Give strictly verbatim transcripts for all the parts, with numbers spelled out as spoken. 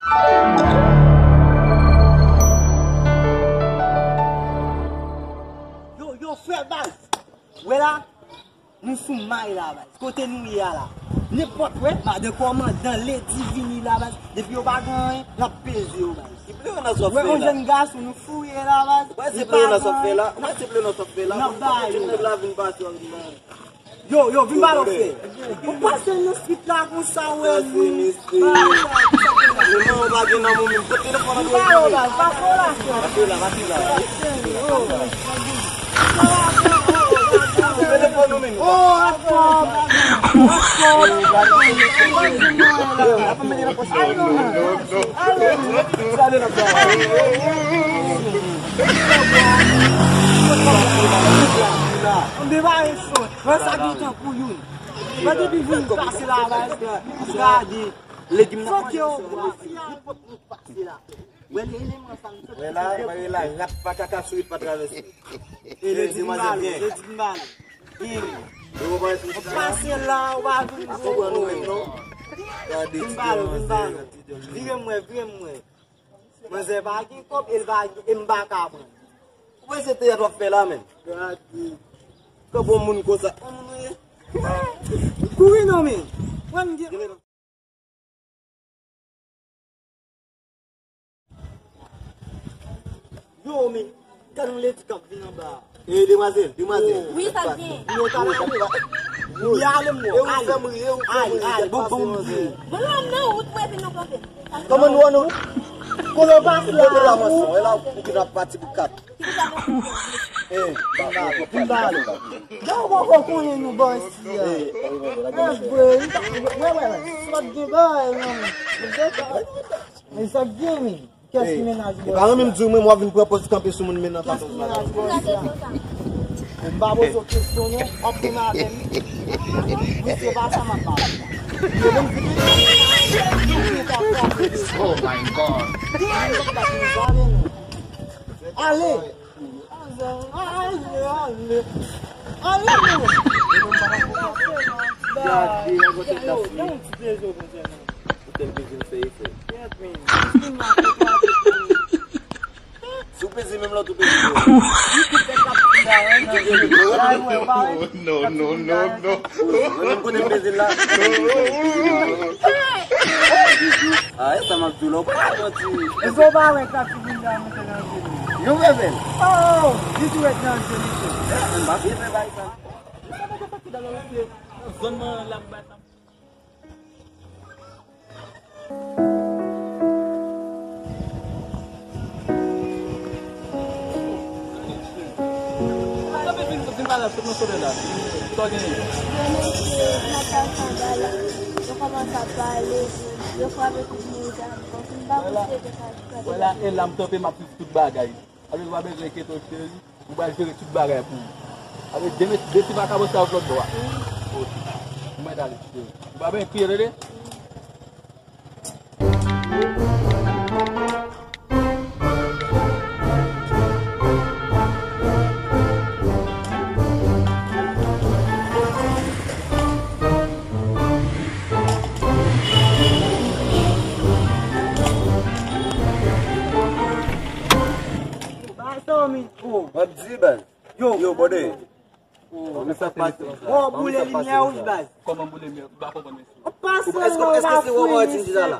Yo, yo, frè baz. Wè la, nou sou may la, baz. Kote nou ye a la. Nenpòt, wè, madan kòmandan, Lady vini la, baz. Depi yo pa gen anyen, n ap peze yo, baz. Ki pleure nan sòf la. Wè, yon jèn gason, nou fouye la, baz. Wè, se pleure nan sòf la. Wè, se pleure nan sòf la. N ap ba yo. Nèg la vin pase, w ap vin ba yo. Yo, yo, vin ba yo fè. Ou pase nan street la konsa, wè, nou. Vin ba yo, baz, pase la, pase la. Telefòn ou menm. Oh, ankò. Ankò. Mwen sa gentan pou youn. Mwen depi vin pase la, gade. Legim nan. Fòk yo pase la. Wè, lè eleman sa, m soti. Wè la, wè la, rat pa kaka, sourit pa travèse. E lè di m balo, lè di m balo. Ou pase la, ou pa vin gwo. Vin balo, vin balo. Vire m wè, vire m wè. Manzè pa gen kòb, e l pa gen, e m pa ka pran. Ou wè se teyat w ap fè la, menm. Gade. Kòb yon moun konsa. Yon moun ou ye. Kouri non, men. Mwen m gen. Yo, men, gade yon ledi k ap vin anba a. E, demwazèl, demwazèl. Wi, sa k gen? Yo, talè, talè. Wi, ale, mwen, ale. Ale, ale, bon, bon, bon. Bon, non, non, wout mwen vin nan kanpe. Kòman nou, nou? Kòman pase la? Kote la, mwen, e la, ou ki nan pati pou kat. Eh, vin ba nou. Jan w poko konnen nou bò isi a. Eh, vre, wè, wè, wè. Sòt gen bagay, non. Men sa k gen, men. Kès ki mennaj bò isi a? E pa renmen m di w, men w ap vin pran pòz kanpe sou moun, men nan fason sa. Kès ki mennaj bò isi a? M pa poze w kesyon, non. W ap tounen avè m. Wi, se pa sa m ap pale. Oh my God. Ale! Ale, ale, ale, ale, non. Gade, yon kote dasi. Yon ti dezo konsa, non. Ou tèl bezwen fè efè. Si w peze menm lòt ou peze. Non, non, non, non. Mwen menm konnen m peze la. Ah, e sa m ap di w la, ou pa manti. Èske w pa wè sa ti moun sa mete nan je li? Yon vèvèl. Oh, li tou ret nan je misye. Eh, m pa byen fè bagay sa. Sa pa fè pati dan lòt zòn nan la bay sa. Vin, vin pale, sot nan soleil la. Sa w genyen? Yo mete nan kay sa ba la. Yo kòmanse ap pale. Yo frape tout moun sa. Bon, si m pa konn se te ka. Vwala, e la m kanpe, m ap viv tout bagay. Alò, ou pa bezwen enkyete w, cheri. Ou pral jere tout bagay pou ou. Alò, demen, de ti vakabon sa yo flòt bò a. Ok. Ou mèt ale, cheri. Ou pa bezwen kriye, tande? Mwen di, baz. Yo, yo, bòdè. Kòman sa pase? Ou boule limyè wi, baz. Kòman boule limyè? M pa konprann, mesye. Ou pase, èske, èske se wòwò ti di la?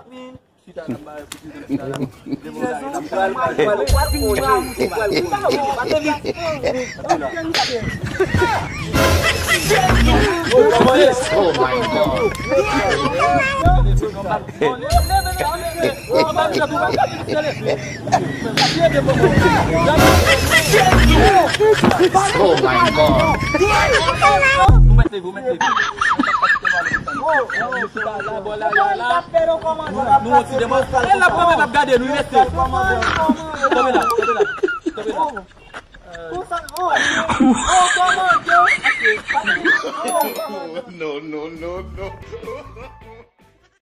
Chita nan ba pou ti di la. Oh my God. Oh my God. Ou mèt leve, ou mèt leve. Nou yon ti demwaz. E l ap kanpe, l ap gade nou, rete. Kanpe la, kanpe la, kanpe la. No, no, no, no.